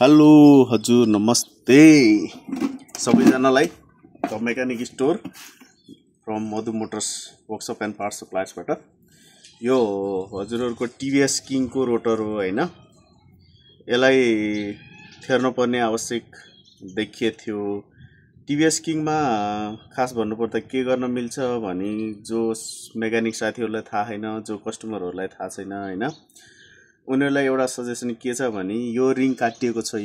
Hello हजुर नमस्ते सबैजनालाई the mechanic store from Madhu motors workshop and parts सप्लायर्सबाट यो हजुरहरुको टिभीएस किङको रोटर हो हैन। यसलाई फेर्न पर्ने आवश्यक देखिएको थियो। टिभीएस किङमा खास भन्नुपर्दा के गर्न मिल्छ भने जो मेकानिक साथीहरुलाई थाहा छैन, जो कस्टमरहरुलाई थाहा छैन हैन, उनीहरुलाई एउटा सजेसन के छ भने यो रिङ काटिएको छ।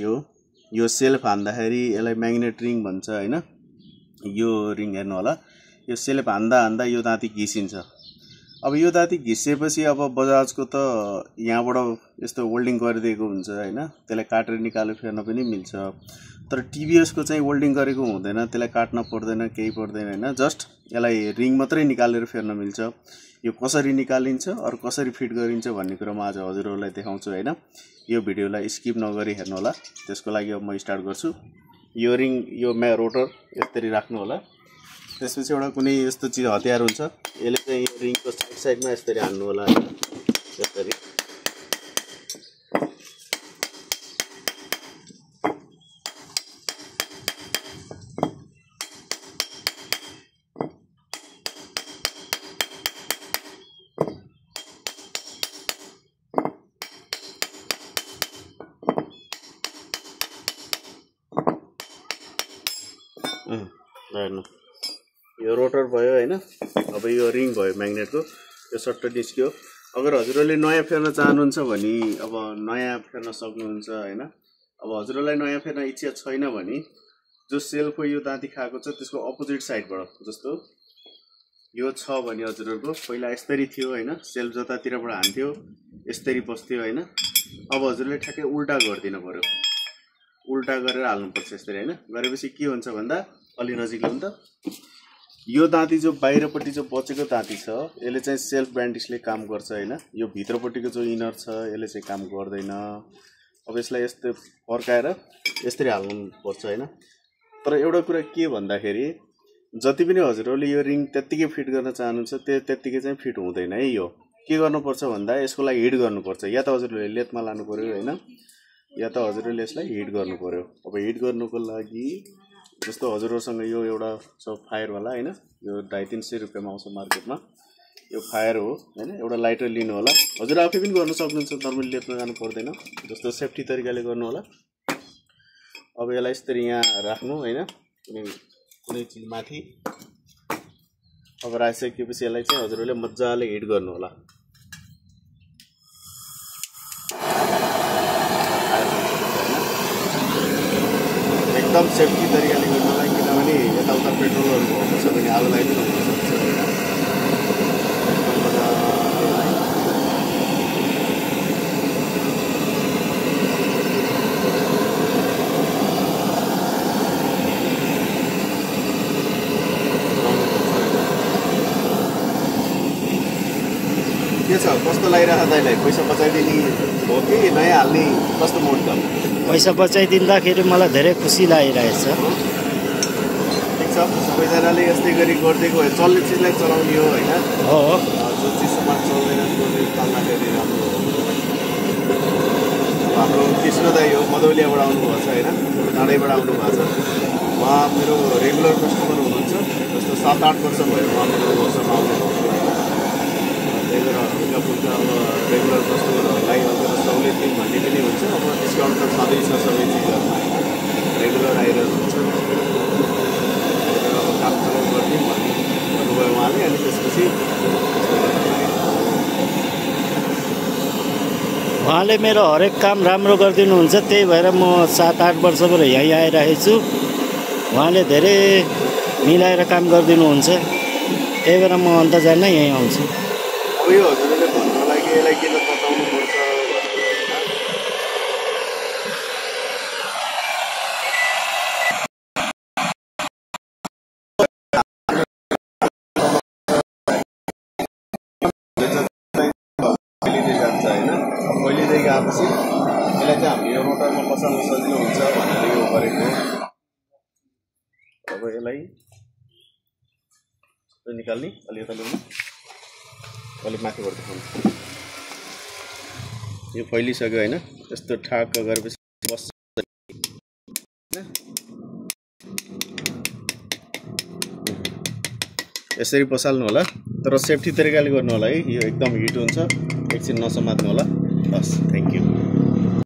यो सेल्फ हान्दाखेरि यसलाई म्याग्नेट रिङ भन्छ हैन। यो रिङ हेर्नु होला, यो सेल्फ हान्दा यो दाँती घिसिन्छ। अब यो दाँती घिसेपछि अब बजाजको त यहाँबाट यस्तो वेल्डिङ गरिदिएको हुन्छ हैन, त्यसलाई काटेर निकालेर फेर्न पनि मिल्छ। तर टिभीएस को चाहिँ वेल्डिङ गरेको हुँदैन, त्यसलाई काट्न पर्दैन, केही पर्दैन हैन। जस्ट यसलाई रिङ मात्रै निकालेर फेर्न मिल्छ। यो कसरी निकालिन्छ अरु कसरी फिट गरिन्छ भन्ने कुरा म आज हजुरहरुलाई देखाउँछु हैन। यो भिडियोलाई स्किप नगरी हेर्नु होला। त्यसको लागि अब म स्टार्ट गर्छु। यो रिङ, यो रोटर यसरी राख्नु होला। त्यसपछि एउटा कुनै यस्तो चीज हतियार हुन्छ, यसले चाहिँ यो रिङको साइडमा यसरी हान्नु होला यसरी। हेर्नु, यो रोटर भयो हैन। अब यो रिङ भयो म्याग्नेटको, यो सट्ट निस्क्यो। अगर हजुरहरुले नयाँ फेर्न चाहनुहुन्छ भने अब नयाँ फेर्न सक्नुहुन्छ हैन। अब हजुरहरुलाई नयाँ फेर्न इच्छा छैन भने जो सेल्फको यो दाँती खाएको छ त्यसको अपोजिट साइडबाट, जस्तो यो छ भने हजुरहरुको पहिला यसरी थियो हैन, सेल्फ जतातिरबाट हान्थ्यो यसरी बस्थ्यो हैन। अब हजुरले ठ्याक्कै उल्टा गर्दिनु पर्यो, उल्टा गरेर हाल्नु पर्छ यसरी हैन। गरेपछि के हुन्छ भन्दा अलि नजिक ल्याउँ त, यो दाँती जो बाहिरपट्टि जो बचेको दाँती छ यसले चाहिँ सेल्फ ब्यान्डिसले काम गर्छ हैन। यो भित्रपट्टिको जो इनर छ यसले चाहिँ काम गर्दैन। अब यसलाई यस्तो फर्काएर यसरी हाल्नु पर्छ हैन। तर एउटा कुरा के भन्दाखेरि जति पनि हजुरहरुले यो रिङ त्यतिकै फिट गर्न चाहनुहुन्छ त्यतिकै चाहिँ फिट हुँदैन है। यो के गर्नुपर्छ भन्दा यसको लागि हिट गर्नुपर्छ। या त हजुरहरुले लेथमा लानु पर्यो हैन, या त हजुरहरुले यसलाई हिट गर्नु पर्यो। अब हिट गर्नुको लागि जस्तो हजुरहरुसँग यो एउटा छ फायर वाला हैन, यो 250-300 रुपैयाँमा आउँछ मार्केटमा। यो फायर हो हैन। एउटा लाइटर लिनु होला। हजुर आफै पनि गर्न सक्नुहुन्छ, नर्मली लेथमा जानु पर्दैन। जस्तो सेफ्टी तरिकाले गर्नु होला। अब यसलाई यसरी यहाँ राख्नु हैन, कुनै चीज माथि। अब राखिसकेपछि यसलाई चाहिँ हजुरहरुले मज्जाले हिट गर्नु होला। एकदम सेफ्टी तरिकाले गर्नलाई, किनभने यताउता पेट्रोलहरु भएको छ भने आगो लागि पनि हुन सक्छ। के छ, कस्तो लागिरहेको दाइलाई? पैसा बचाइदिने हो कि नयाँ हाल्ने, कस्तो मोड छ? पैसा बचाइदिँदाखेरि मलाई धेरै खुसी लागिरहेछ। ठिक छ, सबैजनाले यस्तै गरी गरिदिएको भए चल्ने चिजलाई चलाउने हो हैन। हो, जो चिज समाज चल्दैन त्यो चल्दाखेरि राम्रो हो। हाम्रो कृष्ण दाइ हो, मधौलियाबाट आउनुभएको छ हैन, टाढैबाट आउनुभएको छ। उहाँ मेरो रेगुलर कस्टमर हुनुहुन्छ। जस्तो 7-8 वर्ष भयो उहाँ मेरो वर्षमा आउनुभएको हैन। त्यही भएर हल्का फुल्का अब रेगुलर कस्टमरहरूलाई अलिकति सहुलियत दिउँ भन्ने पनि हुन्छ। अब डिस्काउन्ट त छँदैछ सबै चिजहरूमा हैन, रेगुलर आइरहेको हुन्छ। अब काम चलाउ गरिदिउँ भन्ने भन्नुभयो उहाँले। अनि त्यसपछि उहाँले मेरो हरेक काम राम्रो गरिदिनुहुन्छ। त्यही भएर म 7-8 वर्षबाट यहीँ आइरहेको छु। उहाँले धेरै मिलाएर काम गरिदिनुहुन्छ। त्यही भएर म अन्त जान्न यहीँ आउँछु। अब यो हजुरले भन्नु लागि यसलाई किन तताउनु पर्छ जान्छ हैन। पहिलेदेखि आएपछि यसलाई चाहिँ हामीले यो रोटरमा बसाल्न सजिलो हुन्छ भनेर यो गरेको। अब यसलाई निकाल्ने, अलि यता ल्याउनु, अलिक माथिबाट देखाउनु। यो फैलिसक्यो हैन, यस्तो ठाक गरेपछि बस यसरी पसाल्नु होला, तर सेफ्टी तरिकाले गर्नु होला है। यो एकदम हिट हुन्छ, एकछिन नसमात्नु होला। बस, थ्याङ्क यू।